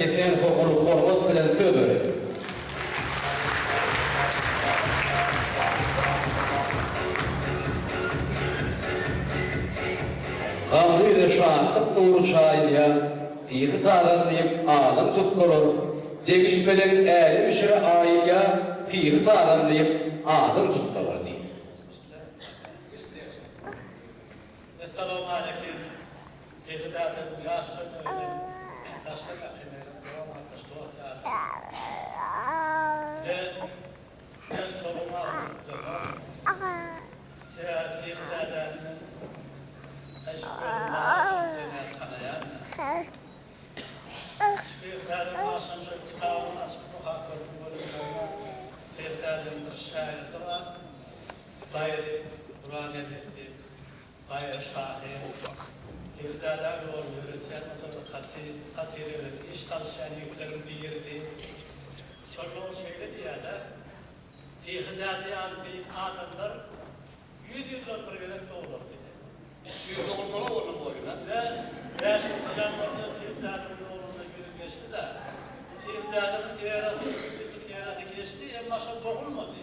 Esenowa uly hormat bilen söz bereli. Gamly ýüze şatlyk nury çaýylýar, Pyhy Tagan diýip adyň tutsalar, Degişmeleň älem içre aýylýar, Pyhy Tagan diýip adyň tutsalar diýip. Essalawmaleýkim. Pyhy dädemiň ýaş çömegi bilen daşdan ýakyn ýeren dogan-gardaş dost-ýarlar. Men öz tolum agzyny bilemok. Sebäbi Pyhy dädäni men äşik özüm balam şol diýen ýaly tanaýan-da. Şu Pyhy dädem agşam şol kitabyny açyp okap gördüm welin şonda Pyhy dädemiň bir şägirdi bar, Baýry Gurbangeldiýew diýip. Baýry şahyr, Pyhy dädäň ýoluny ýöretýän otagy satyr bilen iş salyşýan ýigitleriň biridi. Şonda ol şeýle diýýär-de, Pyhy däde ýaly beýik adamlar ýüz ýyldan bir gezek doglar diýýär. Şu ýyl dogulmaly boldy mugallym a? Ine, bäşinji ýanwarda Pyhy dädemiň doglanyna ýüz ýyl geçdi-de. Pyhy dädemiň erasy, ýüz ýyllyk erasy geçdi, emma şol dogulmady.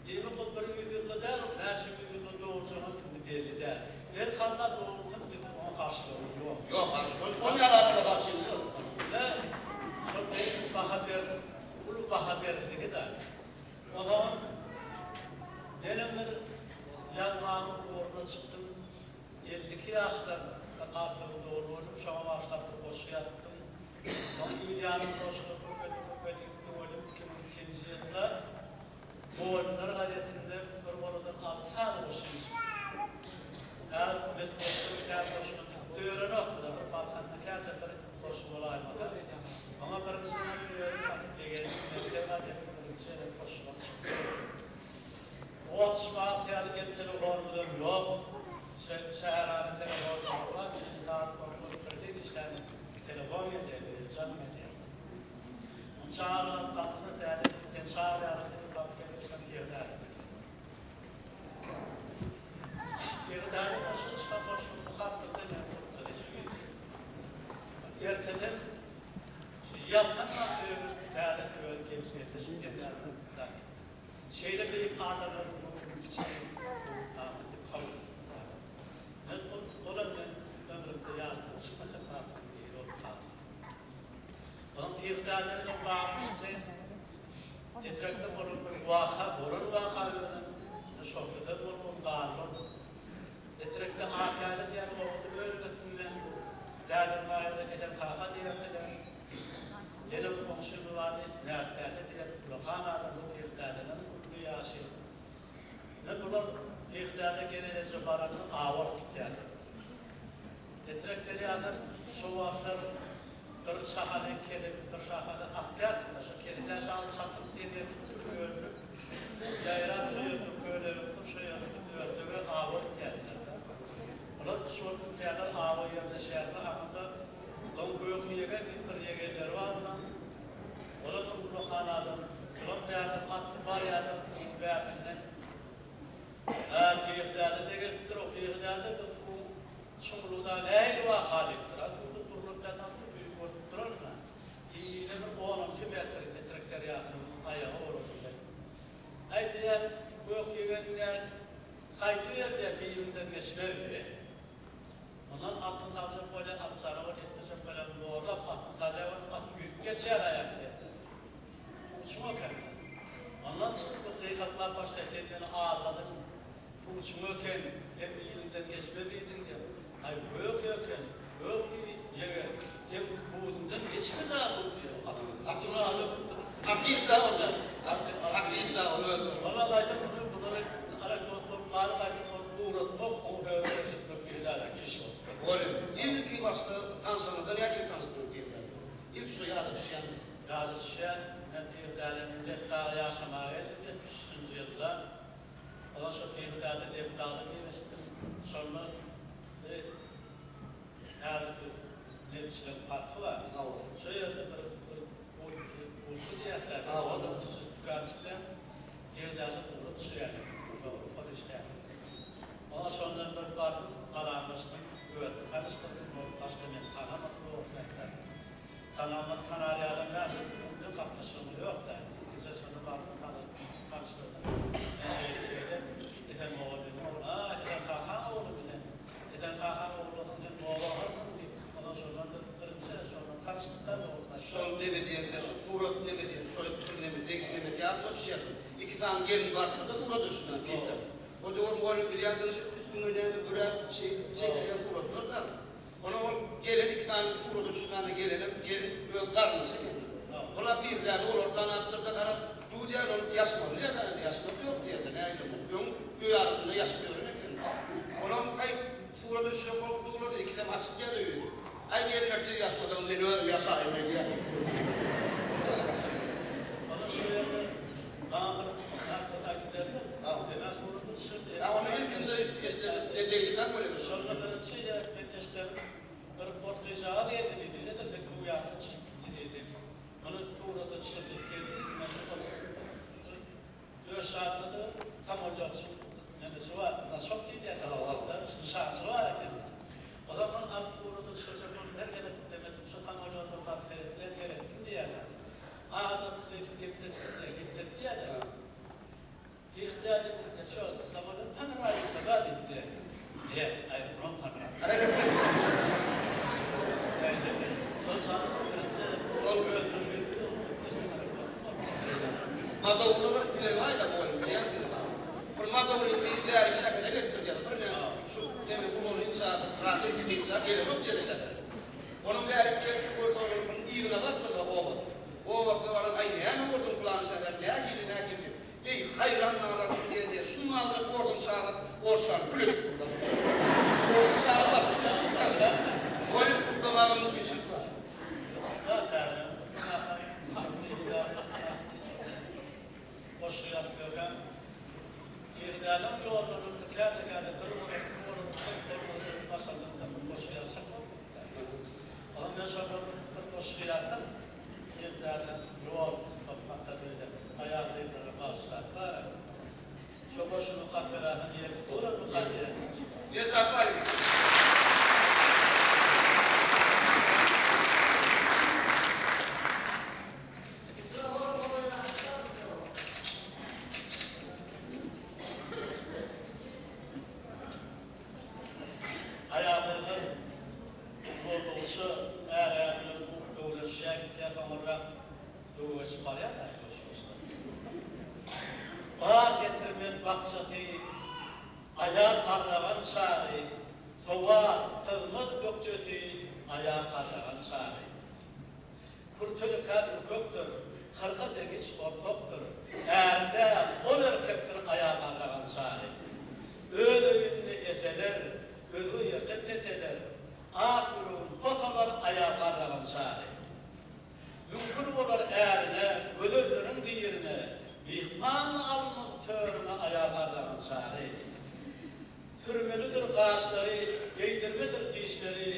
Diýmek ol bir ýüzýylda däl, ol näçe ýüzýylda doguljagam indi belli däl. Her kanda dogulsyn biziň oňa garşylygymyz ýok. Ýok garşy ol ol ýaly adama garşymyz ýok. Ine şol beýik baha ber uly baha beriligi-dä. Onsoňam menem bir ýazmanyň ugruna çykdym. 52 ýaşdan bir artygym dogry boldum, şoňa bagyşlap bir goşgy ýazypdym. Soň il ýanym goşgy köpeldi köpeldi gitdi welin 2002-nji ýylda Mugallymlar gazetinde bir goladan alty sany goşgym çykdy. Häzir metbugatda kän goşgym gitdi ýörenokdy-da, bir Balkanda kände bir goşgy bolaýmasa. Oňa birinjiden özüm gaty begendim, Merkez gazetinde birinji gezek goşgym çykdy. O wagt şumat ýaly el telefonymyzam ýok. Şäherara telefonymyz bar, gije sagat on birde işlän telefon gelýär, jaň gelýär. Ony çagalaryň gatyna däde sen çagyrýaryn diýip baryp gelip dursaň ýeri däde diýdi. Ýeri däde men şol çykan goşgyny okapdyrda meni gurtdy şu gije. Erteden şu ýaltanman öýüne täze özi gelip ýerleşip gelýärdi da gitdi. Şeýle beýik adamlaryň göwnüniň kiçi subutnamasy diýip kabul etmek lazym. Men olam men ömrümde ýatdan çykmajak zatlaryň biri bolup galdy. Onuň Pyhy däde bilen baglanyşykly Etrekde bolan bir waka, bolan waka özem şohly söz bolup ol galdy ol. Etrekde Akýaýla diýen obada örüň üstünde dädem gaýyny Esen kaka diýerdiler. Ýene bir goňşymyz bardy, Mät däde diýerdik, ulakan adamdy, Pyhy dädenem uly ýaşy. Ine bular Pyhy däde geleleje baranda aw alyp gitýärler. Etrek derýasam şo wagtlar bir şahaly kelep, bir şahaly akýardy-da, şo kelebä şaly çatyp diýen ýerde iki bölünip, ýaýrap şo ýerde köle ýokdur, şo ýerde ördege awa gitýärdiler-de. Olar şol gitýärler, awa ýerleşýärler, aňyrda oň Göki ýegen diýip bir ýegenleri bar bulaň. Olam bir ullakan adam. Olam bärden atly barýarlar suwuň bärsinden. Hä, Pyhy däde-de gelipdir-ow, Pyhy däde bu suwuň çuňlugyna nähili waka diýipdir. A suwda durlup ýatan suw guýy görnüp duran-da. Ine bir on-onki metr Etrek derýasynyň aýagy bolandyr. Äý diýýär, gök ýegen diýýär, gaýdyber diýýär, birinden geçmez diýýär. Ondan atyny saljak bolýar, at janawar etmejek bolýar, zorlap atyny salýar we at ýüzüp geçýär aýak serden. Suw çuň eken. Ondan çykyp bu gyýhaklap başlaýar, sen meni aldadyň, suw çuň eken, sen iliňden geçmez diýdiň diýýär. Aý, gök eken, gök ýegen, seň buduňdan geçmedi-ä suw diýýär. Atyny alyp, artist da ol. Artist da ol öz. Walla gaýtam muny bulary anekdot bolup galy gaýtam ony ugratmak, oňa höwür eşitmek ýeläräk iş bolupdyr. Mugallym, ilki başda tanşyňyzda nähili tanşdyňyz Pirdäde? Ilki şo ýada düşýämi? Ýada düşýär, men Pirdäde Neft daga ýaşamaga geldim ýetmiş üçünji ýylda. Ozal şo Pirdäde Neft dagda diýip eşitdim. Şonda häzirki neftçileriň parky bar. Şo ýerde bir bir gurtly diýýäsler. Şonda kiçijik dükançyk bilen Pirdäde surat düşürýän eken. Fotograf işleýän eken. Oňa şondan bir bardym, salamlaşdym, özümi tanyşdyrdym. Ol başda meni tanamady dogrusyny aýtsam. Tanama, tanar ýalam däl. Bilen gatnaşygymyz ýok däl. Ilkinji şonda bardym, tanyşdyrdym. Men şeýle, şeýle, Esen mugallymyň ogly. A, Esen kakaň oglumy sen? Esen kakaň ogly bolsaň, sen obaharsyň diýip, onsoň şondan biz birinji şondan tanyşdyk-da dogrusyny aýtsam. Şol neme diýende, şu surat neme diýende, şo bir neme, neme ýatdan düşýär. Iki sany gelin barypdyr-da surata düşmän, diýipdir. O döwür mugallym bilýänsiňiz, şu üstüňe näme büräp, şeýdip çekilýän suratlar-da. Onuň ol gelen iki sany surata düşmäne gelenem gelin öz garnyny çekendir. Ol-a birzäde olary tanapdyr-da garaz, du diýýär, ol ýaşmaly diýýär-dä, indi ýaşmak ýok diýýär-de, nägile bolup, öň öý arasynda ýaşyp ýören ekenler. Olam haý, surata düşjek bolup durlar-da, ikisem açyk ýerde ýüzi. Aý, gelinler siz ýaşmasaňyz, men özüm ýaşaýyn öýdýär. Onuň şol ýerde maňa bir zat aýdyp berdi. Sen-ä surata düşürdi. Ýa ony ilkinji eşden degişmän bolýar. Şonda birinji men eşden bir portrežagaz geldi diýdi. Edil sen bu ýakdan çykyp gitdi diýdi. Muny surata düşür diýip geldi diýdi. Men ol döş şatynda-da samolýotçy nemesi bar, znaçok diýilýär da, nyşançy bar eken. O zaman alyp surata düşürjek bolup her gezek demetip şu samolýoda baryp seretdiler, seretdim diýýärler. Adamsy gepletdi, gepletdi diýýärler. Ýehuda diýdi, Ço, samolýot ponrawился, da diýdi. Net, aerodrom ponrawился. Şol şanyň birinji şol özüniň bildi, Madawlaram tilegi aýda boldy bilýänsiňiz a. Bir madawly gyz bäri şähere gelipdir diýýär. Bir näme şu neme ulany inşaat zat içki inşaat gelenok diýýär şähere. Onuň bäri gelip görse onuň yzyna barypdyrlar obasyna. Obasyna baran aý näme gördüň pylany şäher nähili nähili diýip. Eý haýran galarsyň diýe diýe şuny aljak orsuň çagasy orsany kül edip durlar. Orsuň çagasy başga çaga. Goýup gutlamagam mümkinçilik bar. Goşgy ýazyp ýörkäm, Tigdäniň ýollarynda käde-käde bir bolan, iki bolan, köp bolmadyk maşgalardan bir goşgy ýazjak boldum. Onam men şonda bir goşgy ýazdym. Tigdäniň ýol tutmak maksady bilen aýal-gyzlara bagyşlap. Şo goşgyny okap beräýsem ýerlik bolarmyka diýýän. Gel çapar. Aýal-gyzlar boldugyça är-aýal bilen öwrenişýär gitýär, soňurrak öwrenişip barýar-da ýuwaş-ýuwaşdan. Bar getirmez bakjasy, aýal garragan çagy, Sowar, syzmaz ökjesi, aýal garragan çagy. Kürtelikä ürkekdir, Kyrka deňiç gorkakdyr, Äri däl, ol erkekdir aýal garragan çagy. Öz öýünde eseler, Özge ýerde peseler, Ak ýüregin posalar aýal garragan çagy. Müňkür bolar ärine, Gözelleriň birine, Myhman almaz törüne aýal garragan çagy. Sürmelidir gaşlary, Geýdirmedir dişleri,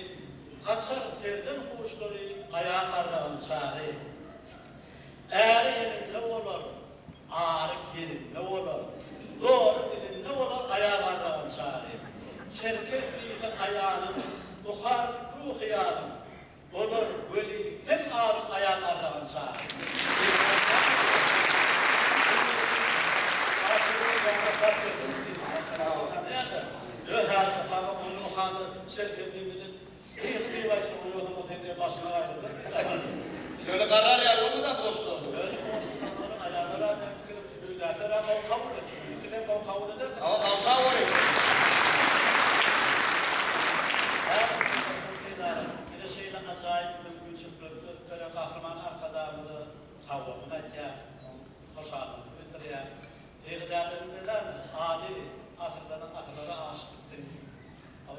Gaçar serden huşlary, Aýal garragan çagy. Äri elinde bolar, Ary gelinde bolar, Zory dilinde bolar, Aýal garragan çagy. Çerkez diýse aýalym, Okar pikru hyýalym, Bolar weli hem alym aýal garragan çagy. Ýöne garar ýaly bolmady-a bu goşgularda. Hawa, gawşap bolyň. Bize şeýle ajaýyp mümkinçilikleri döredip beren Gahryman Arkadagymyza sagbolsun aýtýarys, onuň hoşallygymyzy bildirýäris. Pyhy dädemize näme, ady asyrlardan asyrlara aşyp gitsin.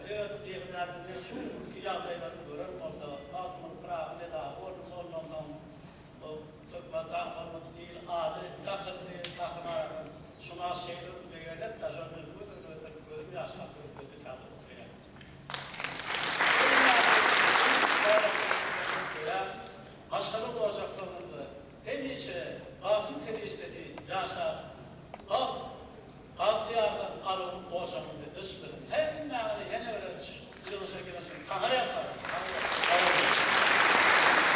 Eger Pyhy dädem meni şu günki ýagdaýlaryny gören bolsa, Magtymguly Pyragy medaly boldy, ondan soň Türkmenistan hormatly il ady dakyldy Gahryman Arkadagymyz şuňa şeýle bir begenerdi-de, şony men göz öňüne getirip gözüm ýaşlap öýde käbir oturýan. Maşgala ojaklaryňyzda hemişe bagtyň perişdesi ýaşap, bagt, bagtyýarlyk alawyň ojagyňyzda öçmesin. Hemmäňize ýene bir gezek şu ýylyşa gelen üçin Taňryýalkasyn! Sag boluň!